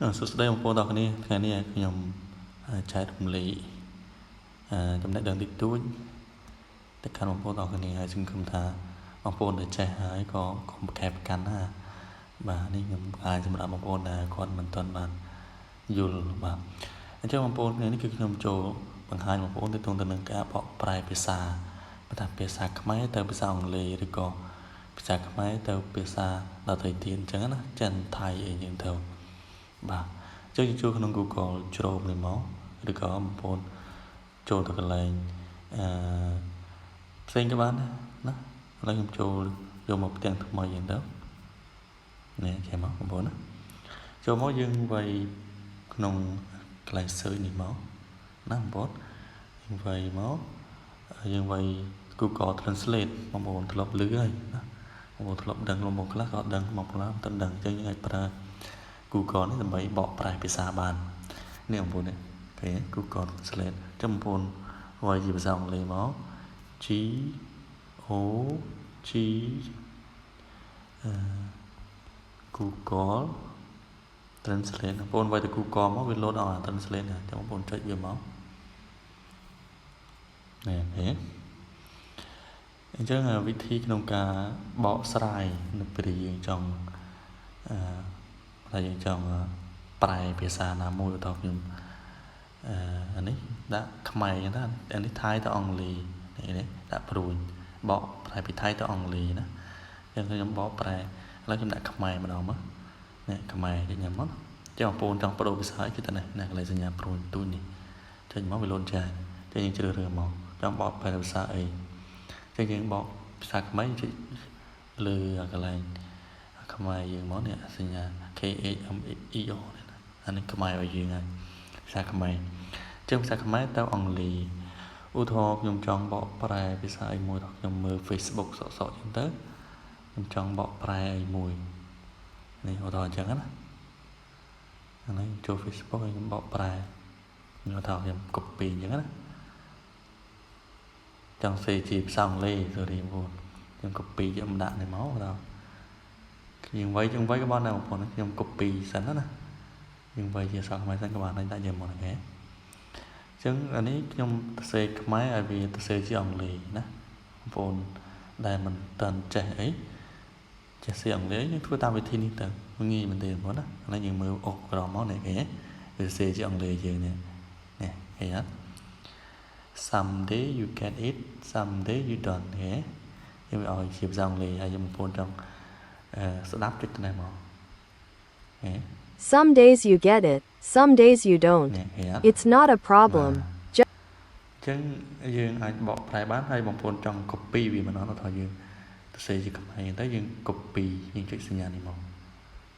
សួស្តីបងប្អូនទាំងគ្នាថ្ងៃនេះខ្ញុំចែករំលែកចំណេះដឹងតិចតួចទៅកាន់បងប្អូនទាំងគ្នាហើយសង្ឃឹមថាបងប្អូនដែលចេះហើយក៏កុំប្រកែកប្រកាន់ណាបាទនេះខ្ញុំអាចសម្រាប់បងប្អូនដែលគាត់មិនទាន់បានយល់បាទអញ្ចឹងបងប្អូនថ្ងៃនេះគឺខ្ញុំចូលបង្ហាញបងប្អូនទៅទៅនឹងការបកប្រែភាសាបើថាភាសាខ្មែរទៅភាសាអង់គ្លេសឬក៏ភាសាខ្មែរទៅភាសាដទៃទៀតអញ្ចឹងណាចិនថៃអីចឹងទៅបាទអញ្ចឹងយើងចូលក្នុង Google Chrome នេះមកឬក៏បងប្អូនចូលទៅកន្លែងអឺផ្សេងក៏បានដែរណាឥឡូវខ្ញុំចូលយកមកផ្ទាំងថ្មីអញ្ចឹងទៅនេះចេះមកបងប្អូនណាចូលមកយើងវាយក្នុងកន្លែង search នេះមកណាបងប្អូនយើងវាយមកយើងវាយ Google Translate បងប្អូនធ្លាប់ឮហើយណាបងប្អូនធ្លាប់ដឹងបងប្អូនខ្លះក៏ដឹងបងប្អូនខ្លះមិនដឹងអញ្ចឹងយើងអាចប្រើ Google នេះដើម្បីបកប្រែភាសាបាននេះបងប្អូននេះឃើញ Google Translate ចាំបងប្អូនវាយជាភាសាអង់គ្លេសមក G O G អឺ Google Translate បងប្អូនវាយទៅ Google មកវា load ដល់ Translate ណាចាំបងប្អូនចុចវាមកនេះឃើញអញ្ចឹងវិធីក្នុងការបកស្រាយនៅពេលយើងចង់អឺថាយើងចង់ប្រែភាសាណាមួយឧទាហរណ៍ខ្ញុំអឺអានេះដាក់ខ្មែរអញ្ចឹងទៅអានេះថៃទៅអង់គ្លេសនេះដាក់ព្រួញបកប្រែពីថៃទៅអង់គ្លេសណាអញ្ចឹងខ្ញុំបកប្រែឥឡូវខ្ញុំដាក់ខ្មែរម្ដងមកនេះខ្មែរចុចញ៉ាំមកចឹងបងប្អូនចង់ប្ដូរភាសាគឺតែនេះណាកន្លែងសញ្ញាព្រួញទូចនេះចេញមកវាលូនចាចឹងយើងជ្រើសរើសមកចង់បកប្រែភាសាអីចឹងយើងបកភាសាខ្មែរចុចលើកន្លែងខ្មែរយើងមកនេះសញ្ញា K H M E O នេះណាអានេះខ្មែរឲ្យយើងហើយភាសាខ្មែរចឹងភាសាខ្មែរទៅអង់គ្លេសឧទាហរណ៍ខ្ញុំចង់បកប្រែភាសាអីមួយដល់ខ្ញុំមើល Facebook សក់សក់ចឹងទៅខ្ញុំចង់បកប្រែអីមួយនេះឧទាហរណ៍អញ្ចឹងណាអានេះចូល Facebook ហើយខ្ញុំបកប្រែខ្ញុំថាខ្ញុំ copy អញ្ចឹងណាចង់សេជាភាសាអង់គ្លេស sorry បងប្អូនខ្ញុំ copy ខ្ញុំដាក់នេះមកដល់ខ្ញុំវាយខ្ញុំវាយក៏បានដែរបងប្អូនខ្ញុំ copy សិនណាយើងវាយជាអក្សរខ្មែរសិនក៏បានដែរដាក់ជាមកហ្នឹងឯងអញ្ចឹងអានេះខ្ញុំសរសេរខ្មែរឲ្យវាសរសេរជាអង់គ្លេសណាបងប្អូនដែលមិនតាន់ចេះអីចេះសេអង់គ្លេសយើងធ្វើតាមវិធីនេះទៅងាយមែនទេបងប្អូនណាឥឡូវយើងមើលអុកក្រមមកនេះគេវាសរសេរជាអង់គ្លេសយើងនេះនេះឃើញអត់ Someday you get it, someday you don't គេយើងវាឲ្យជាភាសាអង់គ្លេសហើយយើងបងប្អូនចង់ស្ដាប់ចុចទៅនេះមកហេ Some days you get it, some days you don't. នេះឃើញអត់ It's not a problem. អញ្ចឹងយើងអាចបកប្រែបានហើយបងប្អូនចង់ copy វាម្ដងដល់ថាយើងសរសេរជាខ្មែរទៅយើង copy យើងចុចសញ្ញានេះមក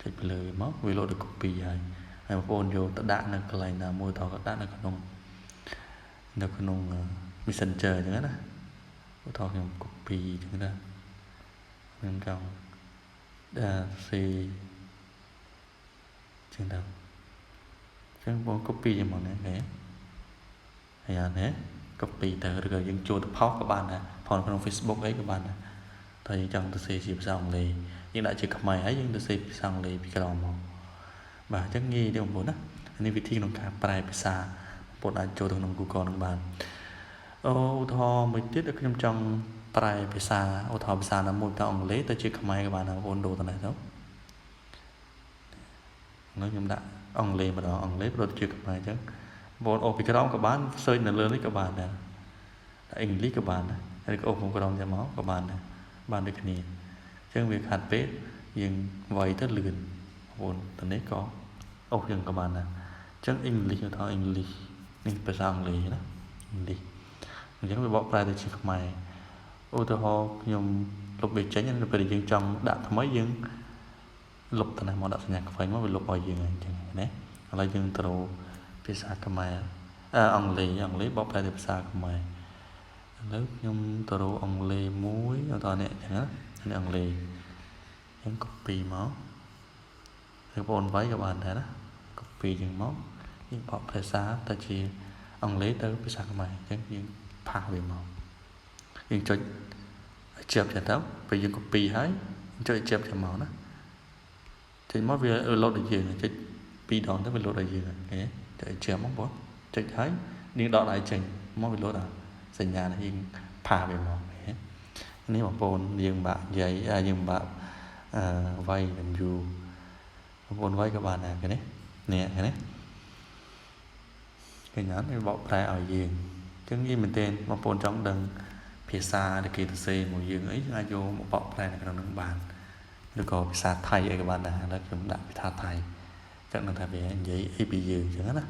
ចុចពីលើវាមកវាលោតទៅ copy ហើយហើយបងប្អូនយកទៅដាក់នៅកន្លែងណាមួយតក៏ដាក់នៅក្នុង Messenger អញ្ចឹងណាឧទាហរណ៍ខ្ញុំ copy អញ្ចឹងណាខ្ញុំចង់ដាក់សេចឹងទៅចឹងបង copy យ៉ាងមកនេះឃើញហើយអានេះ copy ទៅឬក៏យើងចូលទៅផុសក៏បានដែរផុសក្នុង Facebook អីក៏បានដែរតែយើងចង់ទៅសេជាភាសាអង់គ្លេសយើងដាក់ជាខ្មែរហើយយើងទៅសេភាសាអង់គ្លេសពីក្រោមមកបាទអញ្ចឹងងាយទេបងប្អូនណានេះវិធីក្នុងការប្រែភាសាបងប្អូនអាចចូលទៅក្នុង Google នឹងបានអូឧទាហរណ៍មួយទៀតខ្ញុំចង់ប្រែភាសាឧទាហរណ៍ភាសាណាមួយទៅអង់គ្លេសទៅជាខ្មែរក៏បានដែរបងប្អូនដូរទៅនេះទៅនោះខ្ញុំដាក់អង់គ្លេសម្ដងអង់គ្លេសប្ដូរទៅជាខ្មែរអញ្ចឹងបងអូពីក្រោមក៏បាន search នៅលើនេះក៏បានដែរតែ English ក៏បានដែរឬក៏អូក្នុងក្រោមចាំមកក៏បានដែរបានដូចគ្នាអញ្ចឹងវាខាត់ពេកយើងវាយទៅលឿនបងប្អូនទៅនេះក៏អូសយើងក៏បានដែរអញ្ចឹង English ឧទាហរណ៍ English នេះភាសាអង់គ្លេសណា English អញ្ចឹងវាបកប្រែទៅជាខ្មែរឧទាហរណ៍ខ្ញុំលុបវាចេញនៅពេលដែលយើងចង់ដាក់ថ្មីយើងលុបទៅណាមកដាក់សញ្ញាខ្វែងមកវាលុបឲ្យយើងហើយអញ្ចឹងណាឥឡូវយើងត្រូវភាសាខ្មែរអឺអង់គ្លេសអង់គ្លេសបកប្រែទៅភាសាខ្មែរឥឡូវខ្ញុំទៅរកអង់គ្លេសមួយឧទាហរណ៍នេះអញ្ចឹងណានេះអង់គ្លេសអញ្ចឹង copy មកហើយបងប្អូនវាយក៏បានដែរណា copy ចឹងមកយើងបកភាសាទៅជាអង់គ្លេសទៅភាសាខ្មែរអញ្ចឹងយើង paste វាមកយើងចុចជាប់ចឹងទៅពេលយើង copy ហើយចុចជាប់ចឹងមកណាចេញមកវាលោតដូចយើងចុច ពីរដងទៅវាលោតឲ្យយើងឃើញទេចុចជាមកបងចុចហើយនាងដកដៃចេញមកវាលោតអាសញ្ញានេះយើង paste វាមកឃើញនេះបងប្អូនយើងបាក់និយាយយើងបាក់អឺវាយនឹងយូបងប្អូនវាយក៏បានដែរឃើញទេនេះឃើញទេឃើញអត់វាបកប្រែឲ្យយើងអញ្ចឹងងាយមែនទែនបងប្អូនចង់ដឹងភាសាដែលគេសរសេរមកយើងអីអាចយកមកបកប្រែនៅក្នុងនឹងបានឬក៏ភាសាថៃអីក៏បានដែរឥឡូវខ្ញុំដាក់ភាសាថៃចឹងនឹងថាវានិយាយអីពីយើងអញ្ចឹងណា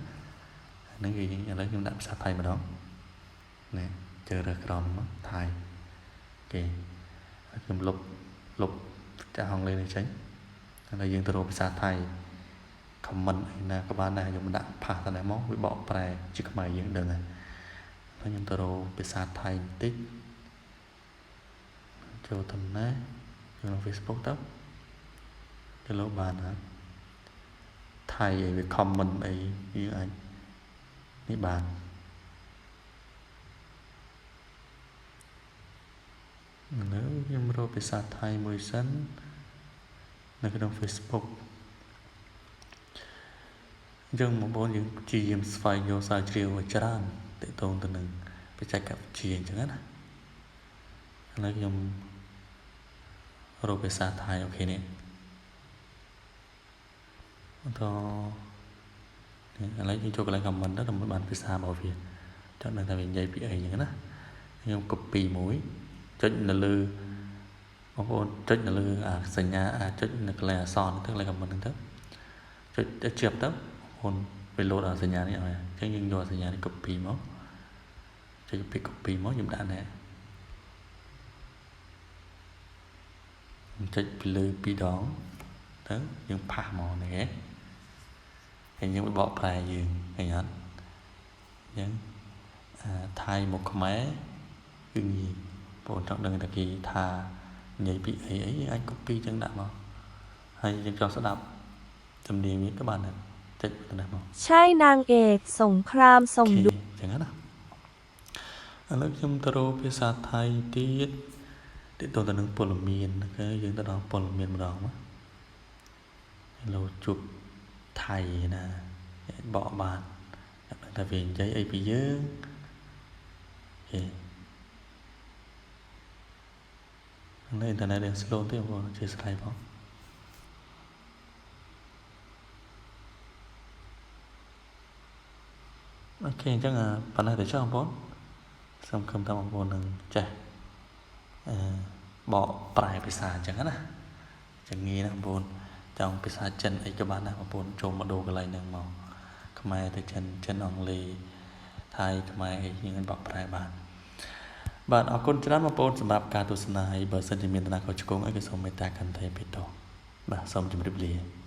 ហ្នឹងគឺឥឡូវខ្ញុំដាក់ភាសាថៃម្ដងនេះជើរើសក្រមមកថៃគេខ្ញុំលុបលុបចាស់អង់គ្លេសនេះចេញឥឡូវយើងទៅរកភាសាថៃ comment អីណាក៏បានដែរខ្ញុំដាក់ paste ទៅនេះមកវាបកប្រែជាខ្មែរយើងដឹងហើយហើយខ្ញុំទៅរកភាសាថៃបន្តិចចូលទៅណាចូល Facebook ទៅទៅលោកបានហើយថៃអីវា comment អីយើងអាចនេះបានឥឡូវខ្ញុំរកភាសាថៃមួយសិននៅក្នុង Facebook អញ្ចឹងបងប្អូនយើងព្យាយាមស្វែងយល់ស្រាវជ្រាវឲ្យច្រើនទាក់ទងទៅនឹងបច្ចេកវិទ្យាអញ្ចឹងណាឥឡូវខ្ញុំរកភាសាថៃ OK នេះបន្តនេះឥឡូវយើងចូលកន្លែង comment ទៅដើម្បីបានភាសារបស់វាចង់ដឹងថាវានិយាយពីអីអញ្ចឹងណាខ្ញុំ copy មួយចុចនៅលើបងប្អូនចុចនៅលើអាសញ្ញាអាចុចនៅកន្លែងអក្សរទៅកន្លែង comment ហ្នឹងទៅចុចទៅជាប់ទៅបងប្អូនវាលោតអាសញ្ញានេះឲ្យអញ្ចឹងយើងយកសញ្ញានេះ copy មកចុចពី copy មកខ្ញុំដាក់នេះចុចពីលើពីរដងទៅយើង paste មកនេះហ៎ហើយយើងបកប្រែយើងឃើញអត់អញ្ចឹងអាថៃមកខ្មែរគឺងាយបងចង់ដឹងតែគេថានិយាយពីអីអីយើងអាច copy ចឹងដាក់មកហើយយើងចង់ស្ដាប់សំនៀងវាក៏បានដែរចុចទៅនេះមក ใช่นางเอกสงครามส่ง ខេ ดู ចឹងណាឥឡូវខ្ញុំទៅរកភាសាថៃទៀតទាក់ទងទៅនឹងព័ត៌មានគឺយើងទៅដល់ព័ត៌មានម្ដងមកឥឡូវជួបថៃណាអាចបកបានដឹងថាវានិយាយអីពីយើង OK នៅអ៊ីនធឺណិតយើង slow ទេបងប្អូនអធិស្ឋានផង OK អញ្ចឹងប៉ុណ្ណេះទៅចុះបងប្អូនសូមខំថាបងប្អូននឹងចេះអឺបកប្រែភាសាអញ្ចឹងណាចឹងងាយណាស់បងប្អូនចង់ភាសាចិនអីក៏បានដែរបងប្អូនចូលមកដូរកន្លែងហ្នឹងមកខ្មែរទៅចិនចិនអង់គ្លេសថៃខ្មែរអីយើងអាចបកប្រែបានបាទអរគុណច្រើនបងប្អូនសម្រាប់ការទស្សនាហើយបើសិនជាមានដំណើរខុសឆ្គងអីក៏សូមមេត្តាកាន់តែពីតោបាទសូមជម្រាបលា។